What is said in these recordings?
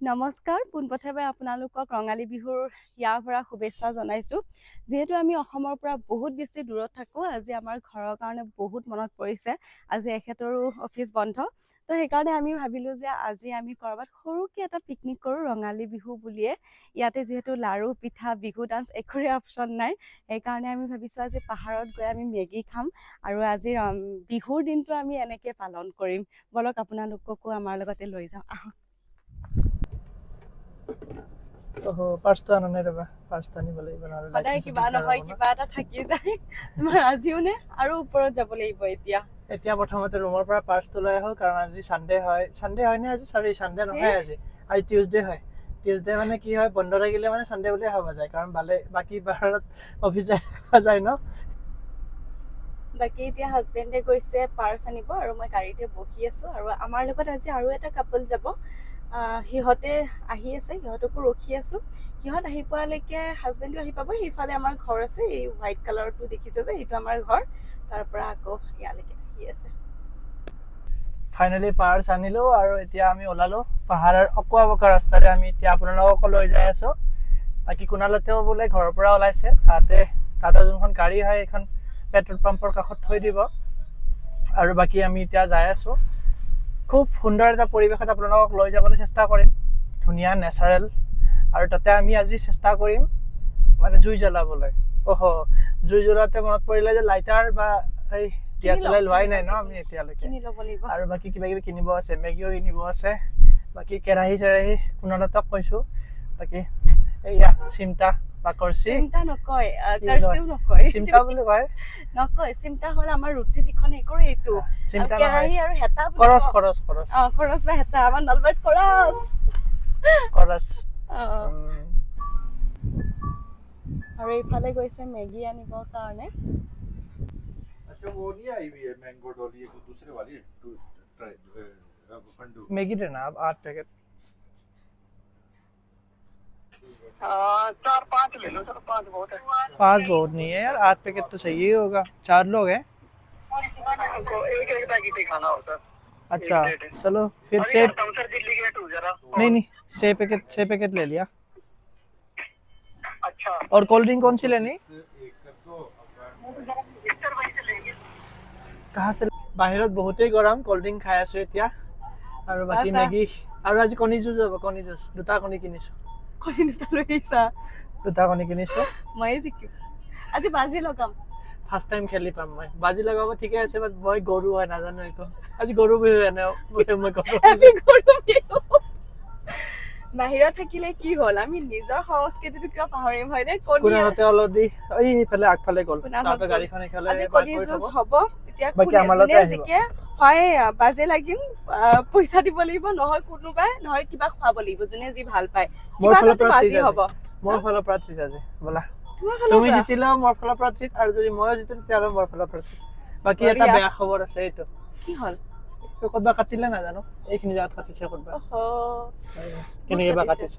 নমস্কাৰ, পোনপ্ৰথমে আপোনালোকক ৰঙালী বিহুৰ হিয়া ভৰা শুভেচ্ছা জনাইছোঁ। যিহেতু আমি অসমৰ পৰা বহুত বেছি দূৰত থাকোঁ, আজি আমাৰ ঘৰৰ কাৰণে বহুত মনত পৰিছে। আজি এখেতৰো অফিচ বন্ধ, তো সেইকাৰণে আমি ভাবিলোঁ যে আজি আমি ক'ৰবাত সৰুকৈ এটা পিকনিক কৰোঁ ৰঙালী বিহু বুলিয়ে। ইয়াতে যিহেতু লাড়ু পিঠা, বিহু ডান্স একোৰে অপশ্যন নাই, সেইকাৰণে আমি ভাবিছোঁ আজি পাহাৰত গৈ আমি মেগী খাম আৰু আজি বিহুৰ দিনটো আমি এনেকৈ পালন কৰিম। ব'লক, আপোনালোককো আমাৰ লগতে লৈ যাওঁ, আহক। অহ, পাৰ্চটো আনা নাই। ৰ'বা, পাৰ্চটো আনিব লাগিব, নহ'লে সদায় লাইচেঞ্চত কিবা দিগদাৰ নহয় হ'ব ন। কিবা এটা থাকি যায়। তোমাৰ আজিও নে? আৰু ওপৰত যাব লাগিব এতিয়া। এতিয়া প্ৰথমতে ৰুমৰ পৰা পাৰ্চটো লৈ আহোঁ, কাৰণ আজি চানডে হয়। চানডে হয় নে আজি? চৰি, চানডে নহয় আজি, আজি টিউজডে হয়। টিউজডে মানে কি হয়, বন্ধ থাকিলে মানে চানডে বুলিয়ে ভাবা যায়, কাৰণ বালে বাকী বাৰত অফিচ যাই থকা যায় ন। বাকী এতিয়া হাজবেণ্ডে গৈছে পাৰ্চ আনিব আৰু মই গাড়ীতে বহি আছো। আৰু আমাৰ লগত আজি আৰু এটা কাপল যাব। সিহঁতে আহি আছে, সিহঁতকো ৰখি আছো। সিহঁত আহি পোৱালৈকে হাজবেণ্ডো আহি পাব। সেইফালে আমাৰ ঘৰ আছে, এই হোৱাইট কালাৰটো দেখিছে যে, সেইটো আমাৰ ঘৰ। তাৰ পৰা আকৌ ইয়ালৈকে আহি আছে। ফাইনেলি পাৰ্চ আনিলো আৰু এতিয়া আমি ওলালো পাহাৰৰ অকোৱা পকোৱা ৰাস্তাৰে। আমি এতিয়া আপোনালোককো লৈ যাই আছো। বাকী কুণালতেও বোলে ঘৰৰ পৰা ওলাইছে। তাতে যোনখন গাড়ী হয়, সেইখন পেট্ৰল পাম্পৰ কাষত থৈ দিব। আৰু বাকী আমি এতিয়া যাই আছো। খুব সুন্দৰ এটা পৰিৱেশত আপোনালোকক লৈ যাবলৈ চেষ্টা কৰিম, ধুনীয়া নেচাৰেল। আৰু তাতে আমি আজি চেষ্টা কৰিম মানে জুই জ্বলাবলৈ। অহ, জুই জ্বলাওঁতে মনত পৰিলে যে লাইটাৰ বা এই দিয়া কিনি চলাই লওক, লোৱাই কিনি নাই ন লওক। আমি এতিয়ালৈকে। কিনি ল'ব লাগিব। আৰু বাকী কিবা কিবি কিনিব আছে, মেগীও কিনিব আছে। বাকী কেৰাহী চেৰাহী কুণালতক কৈছো। বাকী এইয়া চিমটা বা কৰচি। চিন্তা নকয়। কি? কাৰ্চিও নকয়। চিমটা বুলি কয়। নকয়। চিমটা হ'ল আমাৰ ৰুটি যিখন সেই কৰোঁ, এইটো। চিমটা আৰু নহয়। কেৰাহী আৰু হেতা বুলি কৰচ। কওঁ। কৰচ, কৰচ। অ, খৰচ বা হেতা। আমাৰ নলবাৰীত খৰচ। কৰচ। অ। আৰু এইফালে গৈছে মেগী আনিবৰ কাৰণে। अच्छा, वो नहीं आई हुई है मैंगो डोली, एक दूसरे वाली ट्राई फंडू। मेगी देना अब 8 पैकेट। चार पाँच ले लो सर, पाँच बहुत है। पाँच बहुत नहीं है यार, 8 पैकेट तो सही ही होगा। चार लोग हैं। हमको एक एक पैकेट ही खाना हो सर। अच्छा। एक प्लेट है। चलो फिर अभी छः करता हूँ सर, दिल्ली गेट हूँ जरा। नहीं नहीं, 6 पैकेट, 6 पैकेट ले लिया। अच्छा। और कोल्ड ड्रिंक कौन सी लेनी? एक कर दो अफगान। सर, वहीं से लेंगे। कहाँ से? বাহিৰত বহুতেই গৰম, কল্ড ড্ৰিংক খাই আছো এতিয়া। আৰু বাকী বাহ, বাহ। মেগী আৰু আজি কণী যুঁজ হ'ব। কণী যুঁজ, দুটা কণী কিনিছো। কণী দুটা লৈ আহিছা? দুটা কণী কিনিছো। ময়ে জিকিম আজি, বাজি লগাম। ফাৰ্ষ্ট টাইম খেলি পাম মই। বাজি লগাব ঠিকে আছে, বাট মই গৰু হয়, নাজানো একো। আজি গৰু বিহু, এনে মই গৰু। হেপী গৰু বিহু। বাহিৰত থাকিলে কি হ'ল, আমি নিজৰ সংস্কৃতিটো কিয় পাহৰিম, হয়নে? কণী কুণালতে অলপ দি এই সেইফালে আগফালে গ'ল। কুণালহঁত তাহাঁতৰ গ'ল। গাড়ীখন সেইফালে আজি পাৰ্ক কণী কৰি যুঁজ থ'ব। হ'ব এতিয়া। বাকী কোনে আমাৰ লগতে যোনে আহিব। জিকে, হয় বাজে লাগিম, পইচা দিব লাগিব, নহয় কোনোবাই নহয় কিবা খুৱাব লাগিব, যোনে যি ভাল পায়। মোৰ কিবা ফালৰ এটাতো পৰা বাজি ট্ৰিট হ'ব। আজি। মোৰ ফালৰ পৰা ট্ৰিট আজি, ব'লা। তোমাৰ ফালৰ তুমি পৰা? জিতিলেও মোৰ ফালৰ পৰা ট্ৰিট, আৰু যদি ময়ো জিতো তেতিয়াহ'লে মোৰ ফালৰ পৰা ট্ৰিট। বাকী এটা বঢ়িয়া। বেয়া খবৰ আছে এইটো। কি হ'ল? এইটো ক'তবা কাটিলে নাজানো, এইখিনি জেগাত কাটিছে ক'তবা। অহ। কেনেকে বা কাটিছে?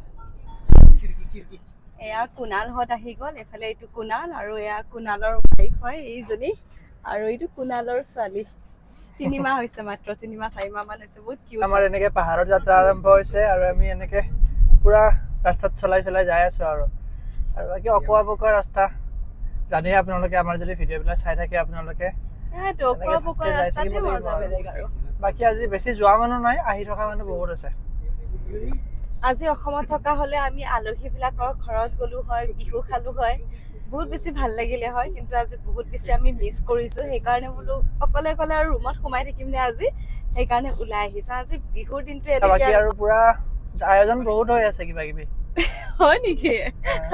কাটিছে। এয়া কুণালহঁত আহি গ'ল এইফালে। এইটো কুণাল আৰু এয়া কুণালৰ ৱাইফ হয় এইজনী, আৰু এইটো কুণালৰ ছোৱালী। 3 মাহ হৈছে মাত্ৰ, 3 মাহ 4 মাহ মান হৈছে। বহুত কিউট। আমাৰ এনেকে পাহাৰৰ যাত্ৰা আৰম্ভ হৈছে আৰু আমি এনেকে পুৰা ৰাস্তাত চলাই চলাই যাই আছো। আৰু বাকী অকোৱা পকোৱা ৰাস্তা জানেই আপোনালোকে, আমাৰ যদি ভিডিঅ'বিলাক চাই থাকে আপোনালোকে। অকোৱা পকোৱা যাই ৰাস্তাতে থাকিব লাগিব মজা আৰু। বেলেগ আৰু। বাকী আজি বেছি যোৱা মানুহ নাই, আহি থকা মানুহ বহুত আছে। আজি অসমত থকা হ'লে আমি আলহী বিলাকৰ ঘৰত গ'লো হয়, বিহু খালো হয়, বহুত বেছি ভাল লাগিলে হয়। কিন্তু আজি বহুত বেছি আমি মিছ কৰিছো, সেইকাৰণে বোলো অকলে অকলে আৰু ৰুমত সোমাই থাকিম নে আজি, সেইকাৰণে ওলাই আহিছো আজি বিহুৰ দিনটো এনেকে। বাকী আৰু পুৰা আয়োজন বহুত হৈ আছে কিবা কিবি। হয় নেকি?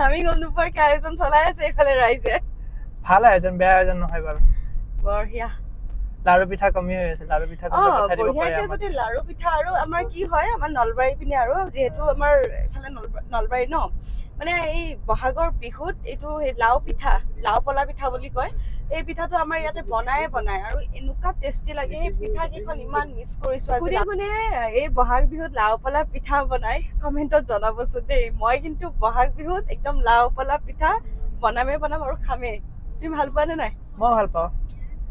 আমি গম নোপোৱাকে আয়োজন চলাই আছে এইফালে ৰাইজে। ভাল আয়োজন, বেয়া আয়োজন নহয় বাৰু। বঢ়িয়া। লাৰু পিঠা কমি হৈ আছে, লাৰু পিঠা কোনোবাই পঠাই দিব পাৰে বঢ়িয়াকে আমাক। যদি লাৰু পিঠা, আৰু আমাৰ কি হয়, আমাৰ নলবাৰী পিনে, আৰু যিহেতু আমাৰ এইফালে নলবাৰী ন, মানে এই বহাগৰ বিহুত এইটো সেই লাও পিঠা, লাও পলা পিঠা বুলি কয়, এই পিঠাটো আমাৰ ইয়াতে বনায়ে বনায় আৰু এনেকুৱা টেষ্টি লাগে সেই পিঠা কেইখন। ইমান মিছ কৰিছো আজি। কোনে কোনে এই বহাগ বিহুত লাও পলা পিঠা বনাই, কমেণ্টত জনাবচোন দেই। মই কিন্তু বহাগ বিহুত একদম লাও পলা পিঠা বনামেই বনাম আৰু খামেই। তুমি ভাল পোৱা নে নাই? মই ভাল পাওঁ।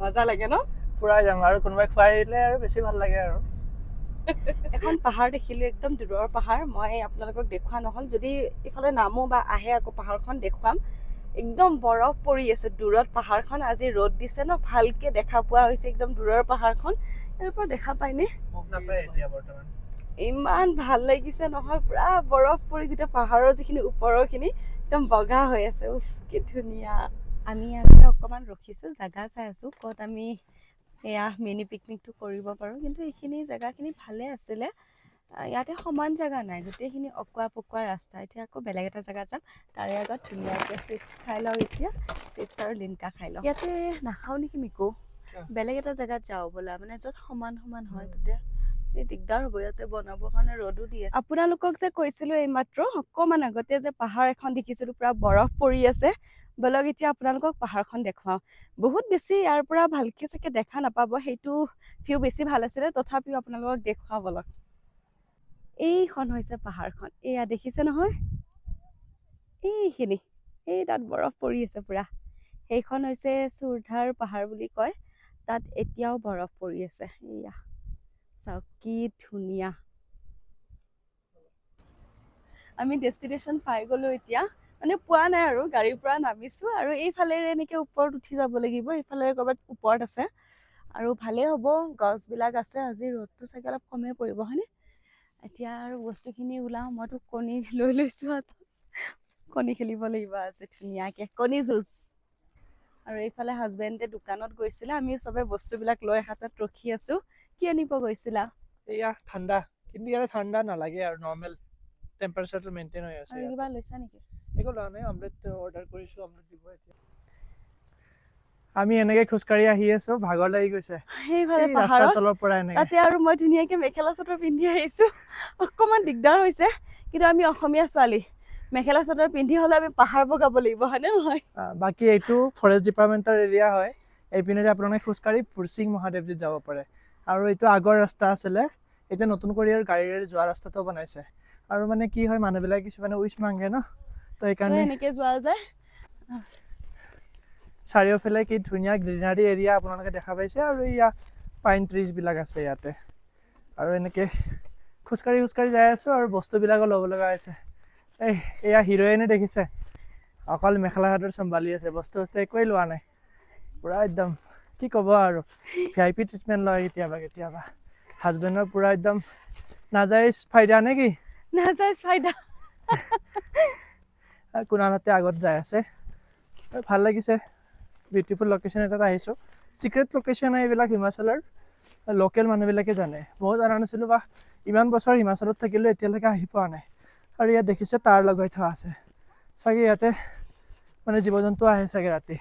মজা লাগে ন? পুৰা যাম আৰু কোনোবাই খুৱাই দিলে আৰু বেছি ভাল লাগে আৰু। এখন পাহাৰ দেখিলোঁ, একদম দূৰৰ পাহাৰ। মই আপোনালোকক দেখুওৱা নহ'ল। যদি ইফালে নামো বা আহে আকৌ পাহাৰখন দেখুৱাম। একদম বৰফ পৰি আছে দূৰত পাহাৰখন। আজি ৰ'দ দিছে ন, ভালকে দেখা পোৱা হৈছে একদম দূৰৰ পাহাৰখন। ইয়াৰ পৰা দেখা পায়নে? মোক নাপায় এতিয়া বৰ্তমান। ইমান ভাল লাগিছে নহয়, পুৰা বৰফ পৰি গোটেই পাহাৰৰ যিখিনি ওপৰৰখিনি একদম বগা হৈ আছে। উফ, কি ধুনীয়া! আমি ইয়াতে অকণমান ৰখিছোঁ, জেগা চাই আছোঁ ক'ত আমি এয়া মিনি পিকনিকটো কৰিব পাৰোঁ। কিন্তু এইখিনি জেগাখিনি ভালে আছিলে। ইয়াতে সমান জেগা নাই, গোটেইখিনি অকোৱা পকোৱা ৰাস্তা। এতিয়া আকৌ বেলেগ এটা জেগাত যাম। তাৰে আগত ধুনীয়াকৈ চিপছ খাই লওঁ এতিয়া। চিপছ আৰু লিমকা খাই লওঁ। ইয়াতে নাখাওঁ নেকি মিকু? কিয়? বেলেগ এটা জেগাত যাওঁ ব'লা, মানে য'ত সমান সমান হয়। তেতিয়া এই দিগদাৰ হ'ব ইয়াতে বনাবৰ কাৰণে, ৰ'দো দি আছে। আপোনালোকক যে কৈছিলোঁ এইমাত্ৰ অকণমান আগতে যে পাহাৰ এখন দেখিছিলোঁ, পুৰা বৰফ পৰি আছে। ব'লক, এতিয়া আপোনালোকক পাহাৰখন দেখুৱাওঁ। বহুত বেছি ইয়াৰ পৰা ভালকে চাগে দেখা নাপাব, সেইটো ভিউ বেছি ভাল আছিলে, তথাপিও আপোনালোকক দেখুৱাওঁ ব'লক। এইখন হৈছে পাহাৰখন, এয়া দেখিছে নহয়? এইখিনি, এই তাত বৰফ পৰি আছে পুৰা। সেইখন হৈছে চুৰধাৰ পাহাৰ বুলি কয়। তাত এতিয়াও বৰফ পৰি আছে। এয়া চাওক, কি ধুনীয়া! আমি ডেষ্টিনেশ্যন পাই গ'লো এতিয়া, মানে পোৱা নাই আৰু, গাড়ীৰ পৰা নামিছোঁ আৰু এইফালেৰে এনেকৈ ওপৰত উঠি যাব লাগিব। এইফালেৰে ক'ৰবাত ওপৰত আছে আৰু ভালেই হ'ব, গছবিলাক আছে। আজি ৰ'দটো চাগে অলপ কমেই পৰিব, হয়নে? এতিয়া আৰু বস্তুখিনি ওলাওঁ। মইতো কণী লৈ লৈছোঁ হাতত, কণী খেলিব লাগিব আজি ধুনীয়াকৈ, কণী যুঁজ। আৰু এইফালে হাজবেণ্ডে দোকানত গৈছিলে, আমি চবে বস্তুবিলাক লৈ হাতত ৰখি আছোঁ। কি আনিব গৈছিলা? এয়া ঠাণ্ডা, কিন্তু ইয়াতে ঠাণ্ডা নালাগে আৰু নৰ্মেল টেম্পাৰেচাৰটো মেইনটেইন হৈ আছে আৰু ইয়াতে। কিবা লৈছা নেকি? একো লোৱা নাই, অমলেট অৰ্ডাৰ কৰিছোঁ, অমলেট দিব এতিয়া। আমি এনেকে খোজকাঢ়ি আহি আছো, ভাগৰ লাগি গৈছে। সেইফালে এই ৰাস্তাৰ পাহাৰত তলৰ পৰা এনেকে। তাতে আৰু মই ধুনীয়াকৈ মেখেলা চাদৰ পিন্ধি আহিছোঁ, অকণমান দিগদাৰ হৈছে। কিন্তু আমি অসমীয়া ছোৱালী, মেখেলা চাদৰ পিন্ধি হ'লে আমি পাহাৰ বগাব লাগিব, হয়নে নহয়? বাকী এইটো ফৰেষ্ট ডিপাৰ্টমেণ্টৰ এৰিয়া হয়। এইপিনেৰে আপোনালোকে খোজকাঢ়ি ফুৰচিং মহাদেৱজীত যাব পাৰে। আৰু এইটো আগৰ ৰাস্তা আছিলে, এতিয়া নতুন কৰি আৰু গাড়ীৰে যোৱা ৰাস্তাটো বনাইছে। আৰু মানে কি হয়, মানুহবিলাক কিছুমানে উইচ মাগে ন, তো তো সেইকাৰণে এনেকে যোৱা যায়। চাৰিওফালে কি ধুনীয়া গ্ৰীনাৰী এৰিয়া আপোনালোকে দেখা পাইছে। আৰু এয়া পাইন ট্ৰিজবিলাক আছে ইয়াতে। আৰু এনেকে খোজকাঢ়ি খোজকাঢ়ি যাই আছোঁ আৰু বস্তুবিলাকো ল'ব লগা হৈছে। এই এয়া হিৰইনে দেখিছে, অকল মেখেলা চাদৰ চম্ভালি আছে, বস্তু বস্তু একোৱেই লোৱা নাই। পূৰা একদম কি ক'ব আৰু, ভিআইপি ট্ৰিটমেণ্ট লয় কেতিয়াবা কেতিয়াবা। হাজবেণ্ডৰ পূৰা একদম নাজাইজ ফাইদা নে কি? নাজাইজ ফাইদা। কুণালহঁতে আগত যাই আছে আৰু ভাল লাগিছে। বিউটিফুল লোকেশ্যন এটাত আহিছোঁ। চিক্ৰেট লোকেশ্যন এইবিলাক হিমাচলৰ, লোকেল মানুহবিলাকে জানে। ময়ো জনা নাছিলোঁ বা ইমান বছৰ হিমাচলত থাকিলেও এতিয়ালৈকে আহি পোৱা নাই। আৰু ইয়াত দেখিছে তাঁৰ লগাই থোৱা আছে চাগে, ইয়াতে মানে জীৱ জন্তু আহে চাগে ৰাতি,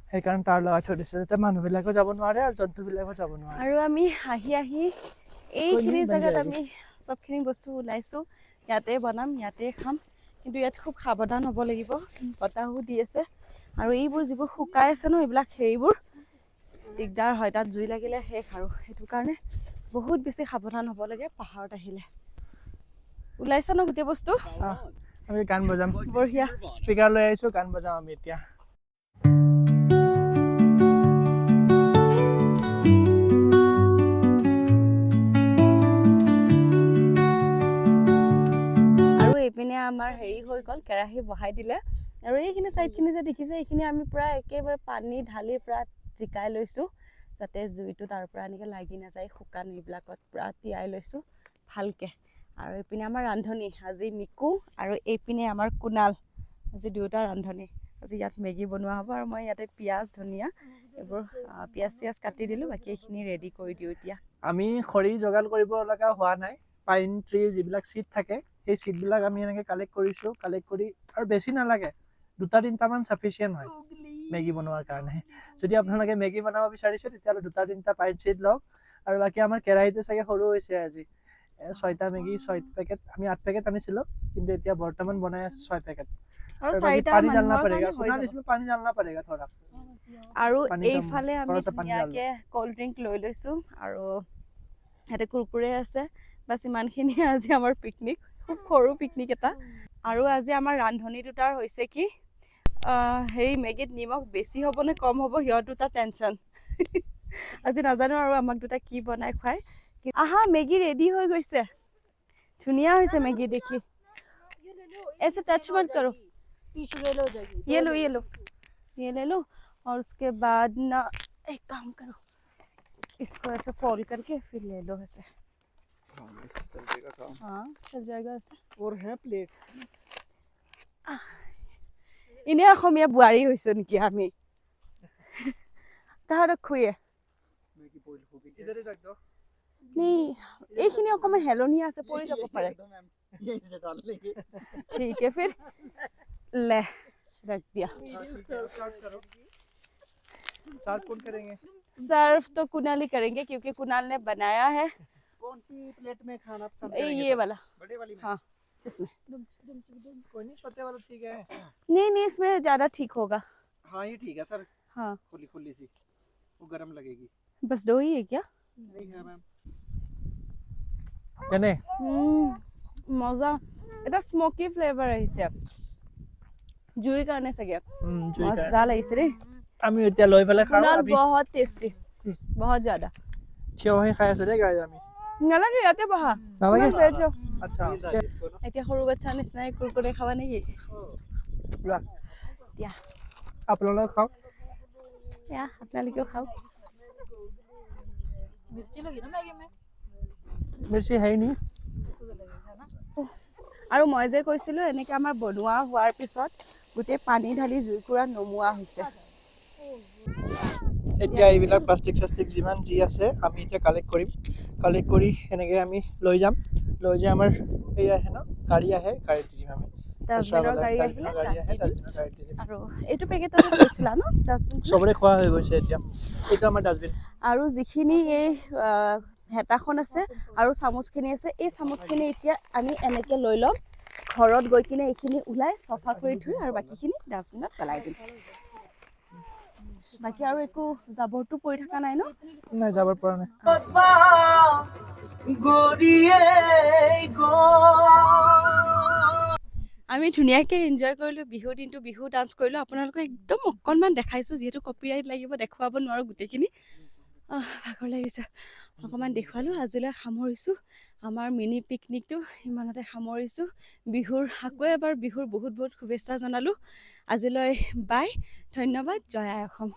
সেইকাৰণে তাঁৰ লগাই থৈ দিছে যাতে মানুহবিলাকো যাব নোৱাৰে আৰু জন্তুবিলাকো যাব নোৱাৰে। আৰু আমি আহি আহি এইখিনি বন জেগাত যায়গি। আমি চবখিনি বস্তু ওলাইছোঁ। ইয়াতে বনাম, ইয়াতে খাম। কিন্তু ইয়াত খুব সাৱধান হ'ব লাগিব, বতাহো দি আছে আৰু এইবোৰ যিবোৰ শুকাই আছে ন, এইবিলাক হেৰিবোৰ দিগদাৰ হয়, তাত জুই লাগিলে শেষ। আৰু সেইটো কাৰণে বহুত বেছি সাৱধান হ'ব লাগে পাহাৰত আহিলে। ওলাইছা ন গোটেই বস্তু? আমি গান বজাম। বঢ়িয়া। স্পীকাৰ লৈ আহিছোঁ, গান বজাম আমি এতিয়া। আৰু এইপিনে আমাৰ হেৰি হৈ গ'ল, কেৰাহী বহাই দিলে। আৰু এইখিনি চাইডখিনি যে দেখিছে, এইখিনি আমি পূৰা একেবাৰে পানী ঢালি পূৰা জিকাই লৈছোঁ, যাতে জুইটো তাৰ পৰা এনেকৈ লাগি নাযায়। শুকান এইবিলাকত পূৰা তিয়াই লৈছোঁ ভালকৈ। আৰু এইপিনে আমাৰ ৰান্ধনী আজি মিকু আৰু এইপিনে আমাৰ কুণাল, আজি দুয়োটা ৰান্ধনী। আজি ইয়াত মেগী বনোৱা হ'ব আৰু মই ইয়াতে পিঁয়াজ ধনিয়া এইবোৰ পিঁয়াজ চিয়াজ কাটি দিলোঁ, বাকী এইখিনি ৰেডি কৰি দিওঁ এতিয়া। আমি খৰি যোগাৰ কৰিব লগা হোৱা নাই। পাইন ট্ৰিৰ যিবিলাক চিড থাকে, সেই চিডবিলাক আমি এনেকৈ কালেক্ট কৰিছোঁ। কালেক্ট কৰি আৰু বেছি নালাগে, দুটা তিনিটামান চাফিচিয়েণ্ট হয় মেগী বনোৱাৰ কাৰণে। যদি আপোনালোকে মেগী বনাব বিচাৰিছে, তেতিয়াহ'লে দুটা তিনিটা পাইন চিড লওক। আৰু বাকী আমাৰ কেৰাহীটো চাগে সৰু হৈছে আজি। ছয়টা মেগী, 6 পেকেট, আমি 8 পেকেট আনিছিলোঁ, কিন্তু এতিয়া বৰ্তমান বনাই আছোঁ 6 পেকেট। আৰু আৰু বাকী চাৰিটা पानी डालना মানুহৰ पड़ेगा কাৰণে হৈ कुणाल, যাব। इसमें पानी डालना पड़ेगा थोड़ा। আৰু পানী কম, এইফালে আমি থোৰা সা পানী ডাল। ধুনীয়াকৈ ক'ল্ড ড্ৰিংক লৈ লৈছোঁ আৰু ইয়াতে কুৰকুৰে আছে। বাছ, ইমানখিনিয়ে আজি আমাৰ পিকনিক, খুব সৰু পিকনিক এটা। আৰু আজি আমাৰ ৰান্ধনী দুটাৰ হৈছে কি, হেৰি মেগীত নিমখ বেছি হ'ব নে কম হ'ব, সিহঁত দুটা টেনশ্যন। আজি নাজানো আৰু আমাক দুটা কি বনাই খুৱায়। আহা, মেগী ৰেডি হৈ গৈছে। ধুনীয়া হৈছে মেগী দেখি। ये ले लो। ऐसे टच मत करो। टिश्यू ले लो, हो जाएगी। ये लो, ये लो, ये ले लो। और उसके बाद ना एक काम करो, इसको ऐसे फोल्ड करके फिर ले लो ऐसे। हाँ, इससे चल जाएगा काम। हाँ, चल जाएगा ऐसे। और है प्लेट्स। এনেই অসমীয়া বোৱাৰী হৈছো নেকি আমি? কাহাৰক খুয়ে। मैगी बॉईल हो गई। इधर ही रख दो। नहीं, এইখিনি অকণমান হেলনীয়া আছে, পৰি যাব পাৰে। यहीं से डाल लेंगे। ठीक है, फिर ले रख दिया। करो, सर्व कौन करेंगे? सर्व तो कुणाल ही करेंगे, क्योंकि कुणाल ने बनाया है। कौन सी प्लेट में खाना पसंद ए, करेंगे ये सर? वाला। बड़े वाली में? हाँ, इसमें। कोई नहीं, छोटे वाला ठीक है। नहीं, इसमें ज्यादा ठीक होगा। हाँ, ये ठीक है सर। हाँ। खुली खुली सी, वो गर्म लगेगी। बस दो ही है क्या? नहीं है मैम। কেনে? মজা, এটা স্মকি ফ্লেভাৰ আহিছে জুইৰ কাৰণে চাগে। জুইৰ কাৰণে। মজা লাগিছে দেই। আমি এতিয়া লৈ পেলাই খাওঁ। কুণাল, আমি বহুত টেষ্টি, বহুত ज्यादा। থিয় হৈ খাই আছো দেই গাইজ আমি। নালাগে, ইয়াতে বহা। নালাগে? ইমান ভেজ। আচ্ছা। এতিয়া সৰু বাচ্ছা নিচিনাই কুৰকুৰে খাবা নেকি? লোৱা। দিয়া। আপোনালোকে খাওক। এয়া আপোনালোকেও খাওক। मिर्ची लगी ना मैगी में? মিৰ্চি হেৰি নি। আৰু মই যে কৈছিলোঁ, এনেকৈ আমাৰ বনোৱা হোৱাৰ পিছত গোটেই পানী ঢালি জুইকুৰা নমোৱা হৈছে। এতিয়া এইবিলাক প্লাষ্টিক চাষ্টিক যিমান যি আছে, আমি এতিয়া কালেক্ট কৰিম। কালেক্ট কৰি এনেকৈ আমি লৈ যাম। লৈ যাই আমাৰ এই আহে ন, গাড়ী আহে, গাড়ীত দি দিম আমি। ডাষ্টবিনৰ গাড়ী আহিলে ডাষ্টবিনৰ গাড়ী আহে। তাত দি দিম। ডাষ্টবিনৰ গাড়ীত দি দিম। আৰু এইটো পেকেটতে কৈছিলা ন ডাষ্টবিন? চবৰে খোৱা হৈ গৈছে এতিয়া। এইটো আমাৰ ডাষ্টবিন। আৰু যিখিনি এই হেতাখন আছে আৰু চামুচখিনি আছে, এই চামুচখিনি এতিয়া আমি এনেকৈ লৈ ল'ম। ঘৰত গৈ কিনে এইখিনি ওলাই চফা কৰি ধুই আৰু বাকীখিনি ডাষ্টবিনত পেলাই দিম। বাকী আৰু একো জাবৰটো পৰি থকা নাই ন? নাই, যাব পৰা নাই। গড়িয়ে। আমি ধুনীয়াকৈ এনজয় কৰিলোঁ বিহু দিনটো, বিহু ডান্স কৰিলোঁ। আপোনালোকক একদম অকণমান দেখাইছোঁ, যিহেতু কপিৰাইট লাগিব, দেখুৱাব নোৱাৰোঁ গোটেইখিনি। ভাগৰ লাগিছে, অকণমান দেখুৱালোঁ। আজিলৈ সামৰিছোঁ, আমাৰ মিনি পিকনিকটো ইমানতে সামৰিছোঁ। বিহুৰ আকৌ এবাৰ বিহুৰ বহুত বহুত শুভেচ্ছা জনালোঁ। আজিলৈ বাই, ধন্যবাদ, জয় আই অসম।